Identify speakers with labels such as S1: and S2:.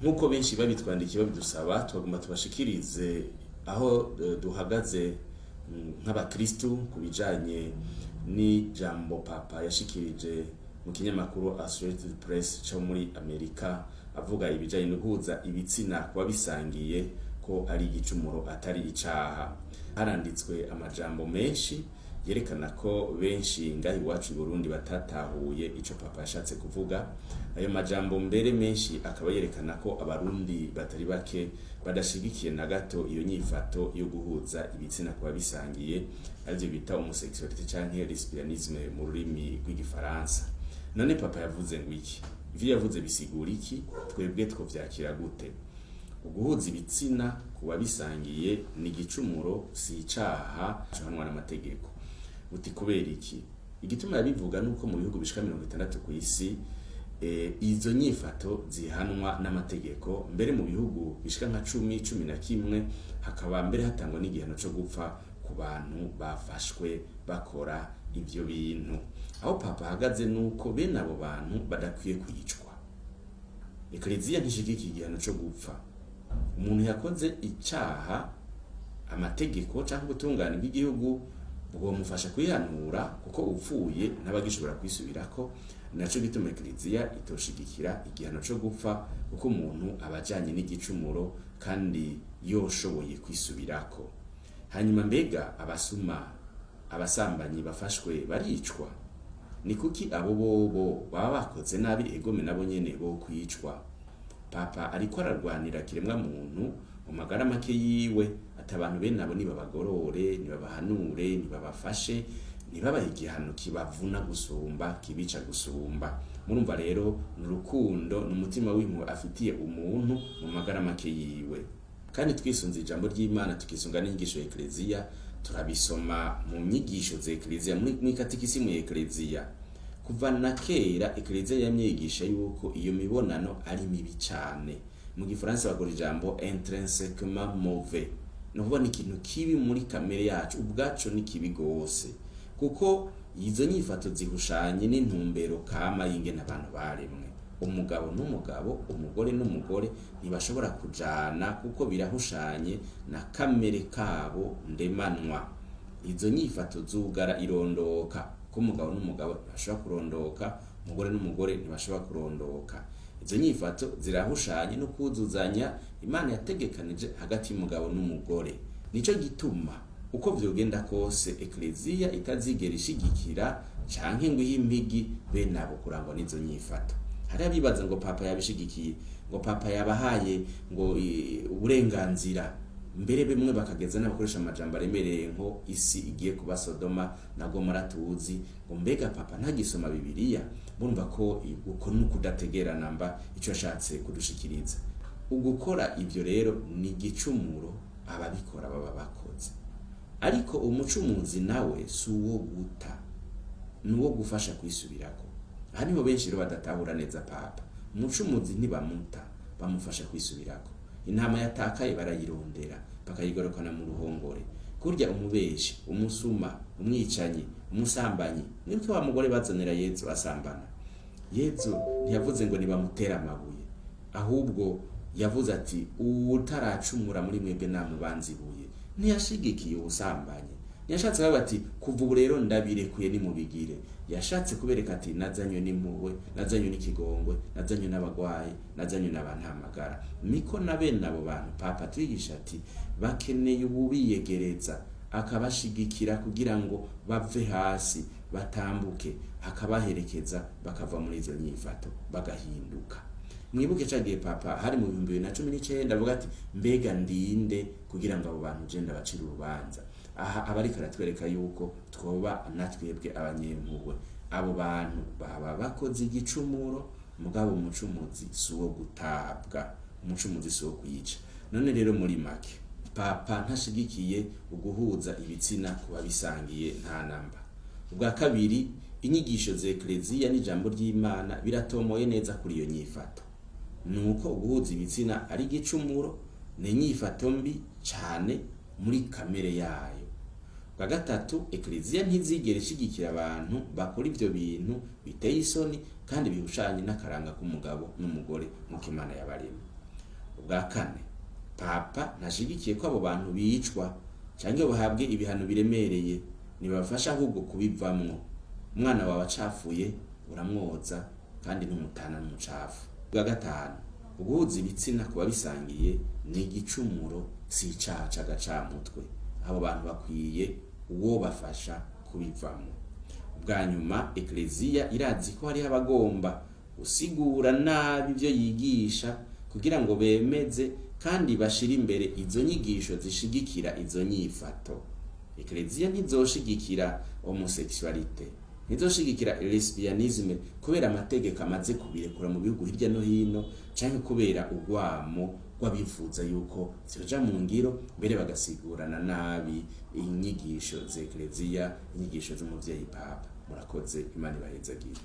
S1: Nk'uko benshi babitwandikiye babidusaba, twagomba tubashikirize aho duhagaze nk'abakristu ku bijanye n'ijambo Papa yashikirije mu kinyamakuru Associated Press co muri Amerika, avuga ibijanye no guhuza ibitsina kuba bisangiye ko ari igicumuro atari icaha. Haranditswe amajambo menshi yerekana ko benshi ngaha iwacu i Burundi batatahuye ico Papa yashatse kuvuga. Ayo majambo mbere menshi akaba yerekana ko Abarundi batari bake badashigikiye na gato iyo nyifato yo guhuza ibitsina kuba bisangiye, arivyo bita homosexualité canke lesbianisme mu rurimi rw'Igifaransa. None Papa yavuze ngo iki? Ivyo yavuze bisigura iki? Twebwe twovyakira gute? Uguhuza ibitsina kuba bisangiye ni igicumuro, si icaha gihanwa n'amategeko. Uti kubera iki? Igituma yabivuga nuko mu bihugu bishika 60 kw'isi izo nyifato zihanwa n'amategeko. Mbere mu bihugu bishika nka 10, 11, hakaba mbere hatangwa n'igihano co gupfa ku bantu bafashwe bakora ivyo bintu. Aho Papa ahagaze nuko bene abo bantu badakwiye kwicwa. Ekleziya ntishigikiye igihano co gupfa. Umuntu yakoze icaha, amategeko canke ubutungane bw'igihugu bwomufasha kwihanura, kuko upfuye ntaba agishobora kwisubirako. Naco gituma Ekleziya itoshigikira igihano co gupfa, kuko umuntu aba ajanye n'igicumuro kandi yoshoboye kwisubirako. Hanyuma mbega abasuma, abasambanyi bafashwe baricwa? Ni kuki abo bobo baba bakoze nabi egome nabo nyene bo kwicwa? Papa ariko ararwanira kiremwa muntu mu magara make yiwe, ati abantu bene abo nibabagorore, nibabahanure, nibabafashe, ntibabahe igihano kibavuna gusumba, kibica gusumba. Murumva rero ni urukundo, ni umutima w'impuhwe afitiye umuntu mu magara make yiwe. Kandi twisunze ijambo ry'Imana, tukisunga n'inyigisho ya Ekleziya, turabisoma mu nyigisho za Ekleziya, muri katikisimu ya Ekleziya. Kuva na kera Ekleziya yamyigisha yuko iyo mibonano ari mibi cane. Mu Gifaransa bakora ijambo intrinsèquement mauvais, ni ukuvuga ni ikintu kibi muri kamere yacu ubwaco, ni kibi gose, kuko izo nyifato zihushanye n'intumbero kama y'ingene abantu baremwe. Umugabo n'umugabo, umugore n'umugore ntibashobora kujana, kuko birahushanye na kamere kabo ndemanwa. Izo nyifato zugara irondoka, ko umugabo n'umugabo ntibashobora kurondoka, umugore n'umugore ntibashobora kurondoka. Izo nyifato zirahushanye no kuzuzanya Imana yategekanije hagati y'umugabo n'umugore. Nico gituma uko vyogenda kose Ekleziya itazigera ishigikira canke ngo ihe impigi bene abo kurangwa n'izo nyifato. Hari abibaza ngo Papa yabishigikiye, ngo Papa yabahaye ngo uburenganzira, mbere bimwe bakageza n'abakoresha amajambo aremereye nko isi igiye kuba Sodoma na Gomora tuzi. Ngo mbega Papa ntagisoma Bibiliya? Bumva ko uko nukudategera namba ico yashatse kudushikiriza. Ugukora ivyo rero ni igicumuro, ababikora baba bakoze. Ariko umucumuzi nawe si uwo guta, ni uwo gufasha kwisubirako. Aha niho benshi rero badatahura neza Papa. Umucumuzi ntibamuta, bamufasha kwisubirako. Intama yatakaye barayirondera, bakayigarukana mu ruhongore. Kurya umubeshi, umusuma, umwicanyi, umusambanyi, mwibuke wa mugore bazanira Yezu asambana. Yezu ntiyavuze ngo nibamutere amabuye, ahubwo yavuze ati: "Uwutaracumura muri mwebwe namubanza ibuye." Ntiyashigikiye ubusambanyi. Ntiyashatse kuvuga ati: "Kuva ubu rero ndabirekuye, nimubigire." Yashatse kubereka ati: "Nazanywe n'impuhwe, nazanywe n'ikigongwe, nazanywe n'abagwayi, nazanywe n'abantamagara." Niko na bene abo bantu Papa twigisha ati bakeneye ububiyegereza, akabashigikira kugira ngo bave hasi batambuke, akabaherekeza bakava muri izo nyifato bagahinduka. Mwibuke ca gihe Papa hari mu 2019 avuga ati: "Mbega ndinde kugira ngo abo bantu je ndabacire urubanza?" Aha aba ariko aratwereka yuko twoba natwebwe abanyempuhwe. Abo bantu baba bakoze igicumuro, mugabo umucumuzi si uwo gutabwa, umucumuzi si uwo kwica. None rero muri make, Papa ntashigikiye uguhuza ibitsina ku babisangiye, nta namba. Ubwa kabiri, inyigisho za Ekleziya n'ijambo ry'Imana biratomoye neza kuri iyo nyifato, nuko uguhuza ibitsina ari igicumuro, ni inyifato mbi cane muri kamere yayo. Bwa gatatu, Ekleziya ntizigera ishigikira abantu bakora ivyo bintu biteye isoni kandi bihushanye n'akaranga k'umugabo n'umugore nk'uko Imana yabaremye. Ubwa kane, Papa ntashigikiye ko abo bantu bicwa canke bahabwe ibihano biremereye, nibafasha ahubwo kubivamwo. Umwana wawe acafuye uramwoza kandi ntumutana n'umucafu. Ubwa gatanu, uguhuza ibitsina ku babisangiye ni igicumuro, si icaha c'agacamutwe. Abo bantu bakwiye uwo bafasha kubivamwo. Ubwa nyuma, Ekleziya irazi ko hariho abagomba gusigura nabi ivyo yigisha kugira ngo bemeze kandi bashire imbere izo nyigisho zishigikira izo nyifato. Ekleziya ntizoshigikira homosexualité, ntizoshigikira lesbianisme kubera amategeko amaze kubirekura mu bihugu hirya no hino, canke kubera urwamo rw'abifuza yuko vyoja mu ngiro, mbere bagasigurana nabi inyigisho z'Ekleziya, inyigisho z'umuvyeyi Papa. Murakoze, Imana ibahezagire.